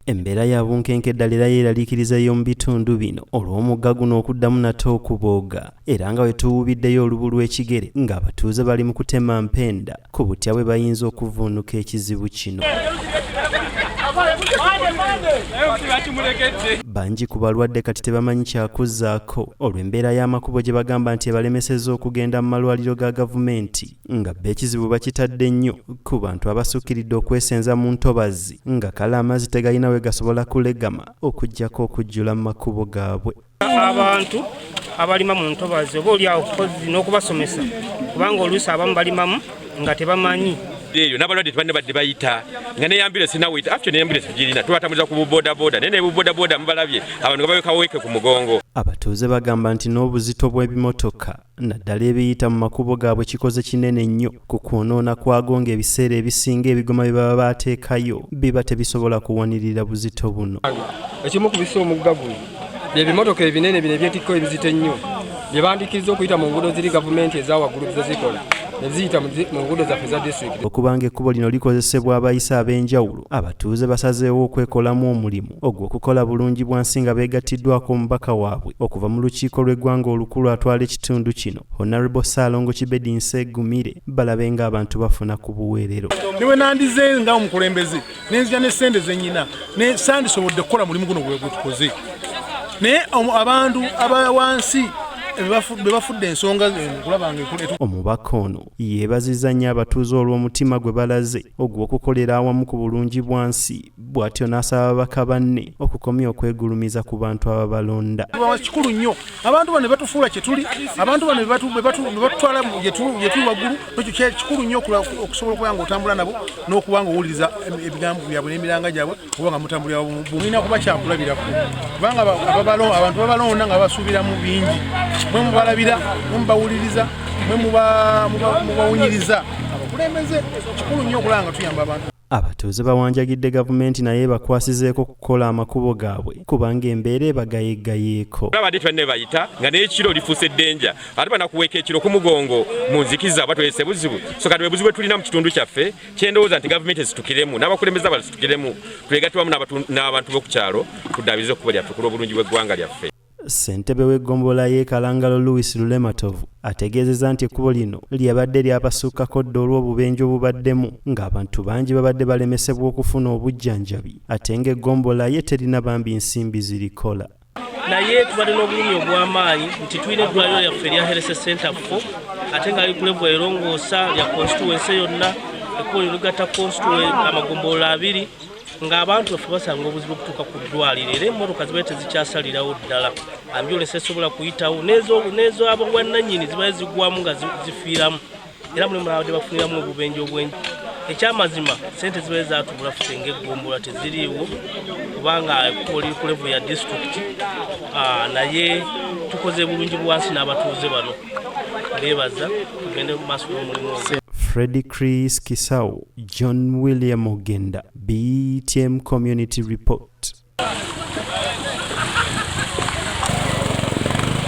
Embeera ya bunkenke ddala era yeeraliikiriza y'omu bitundu bino olw'omugga guno okuddamu nate okubooga era nga we tuwuubiddeyo olubu lw'ekigere ng'abatuuze bali mu kutema mpenda ku butya bwe bayinza okuvvuunuka ekizibu kino. Bangi ku balwadde kati tebamanyi kyakuzzaako olw'embeera y'amakubo gye bagamba nti ebalemesezza okugenda mu malwaliro ga gavumenti nga bo ekizibu bakitadde nnyo ku bantu abasukkiridde okwesenza mu ntobazi nga kale amazzi tegalina we gasobola kulegama okuggyako okujjula mu makubo gaabwe. Abantu abalima mu ntobazi oba oli awo kukozi n'okubasomesa kubanga oluusi abamu balimamu nga tebamanyi. Eyo n'abalwadde tebalina badde bayita nga neyambulesi nawe after neyambulesi tugirina tubatambuliza ku bubodaboda naye nebubodaboda mubalabye abantu nga bawekaweke ku mugongo. Abatuuze bagamba nti n'obuzito bw'ebimotoka naddala ebiyita mu makubo gaabwe kikoze kinene nnyo ku kwonoona kwago ng'ebiseera ebisinga ebigoma bye baba baateekayo biba tebisobola kuwanirira buzito buno. Ekimu ku bissa omugga guno bye bimotoka ebinene bino ebyetikka ebizito ennyo bye bandikiriza okuyita mu nguudo ziri gavumenti eza waggulu ze zikola ne ziyita mu nguudo zaffe eza disitulikiti. Okuba ng'ekkubo lino likozesebwa abayise ab'enjawulo, abatuuze basazeewo okwekolamu omulimu ogw'okukola bulungi bwansi nga beegattiddwako omubaka waabwe okuva mu lukiiko lw'eggwanga olukulu atwala ekitundu kino, Honourable Ssaalongo Kibedi Nsegumire balabe ng'abantu bafuna ku buweerero. Ne bwe nandizze nga omukulembeze ne nzija ne ssente ze nnyina ne sandisobodde kukola mulimu guno gwe tukoze, naye abantu aba wansi be bafudde ensonga okulaba nga Omubaka ono yeebazizza nnyo abatuuze olw'omutima gwe balaze ogw'okukolera awamu ku bulungi bwansi bw'atyo n'asaba babaka banne okukomya okwegulumiza ku bantu ababalonda. Kikulu nnyo abantu bano batufuula kye tuli, abantu bano batutwala gye tuli waggulu. Ekyo kikulu nnyo okusobola okuba nga otambula nabo n'okuba nga owuliriza ebigambo byabwe n'emiranga gyabwe oba nga mutambulira mulina kuba kyakulabirako kubanga abantu babalonda nga basuubiramu bingi, mwe mubalabira, mwe mubawuliriza, mwe mubawunyiriza abakulembeze. Kikulu nnyo okulaba nga tuyamba abantu. Abatuuze bawanjagidde gavumenti naye ebakwasizeeko okukola amakubo gaabwe kubanga embeera ebagayegayeeko. Abadde tebalina bayita nga n'ekiro lifuuse ddenja ate banakuweeka ekiro ku mugongo mu nzikiza oba twese buzibu. So kati bwe buzibu bwe tulina mu kitundu kyaffe kyendowooza nti gavumenti esitukiremu n'abakulembeze abasitukiremu twegatte wamu n'abantu b'oku kyalo tuddaabirize ekkubo lyaffe ku lw'obulungi bw'eggwanga lyaffe. Ssentebe w'eggombolola y'e Kalangalo Louis Lulematovu ategeezezza nti ekkubo lino lyabadde lyabasukkako dda olw'obubenje obubaddemu ng'abantu bangi babadde balemesebwa okufuna obujjanjabi ate ng'eggombolola ye terina bambi nsimbi zirikola. Naye tubadde n'obulumi obw'amaanyi nti tulina eddwaliro lyaffe erya Health Center 4 ate nga liri ku level erongoosa lya constituency yonna. Ekkubo lino ligatta constituency amagombolola abiri ng'abantu baffe basanga obuzibu okutuuka ku ddwaliro era emmotoka zibaye tezikyasalirawo ddala, ambyulensi esobola kuyitawo n'ez'abobwannannyini zibaye zigwamu nga zifiiramu era mulimu abadde bafuniramu obubenje obwengi. Ekyamazima ssente zibaye zatubula ffe ng'eggombolola teziriiwo kubanga ekkubo liri ku level ya disitulikiti, naye tukoze bulungi bwansi n'abatuuze bano beebaza tugende mu maaso n'omulimu ogwo. Freddy Chris Kisau, John William Ogenda, BTM Community Report.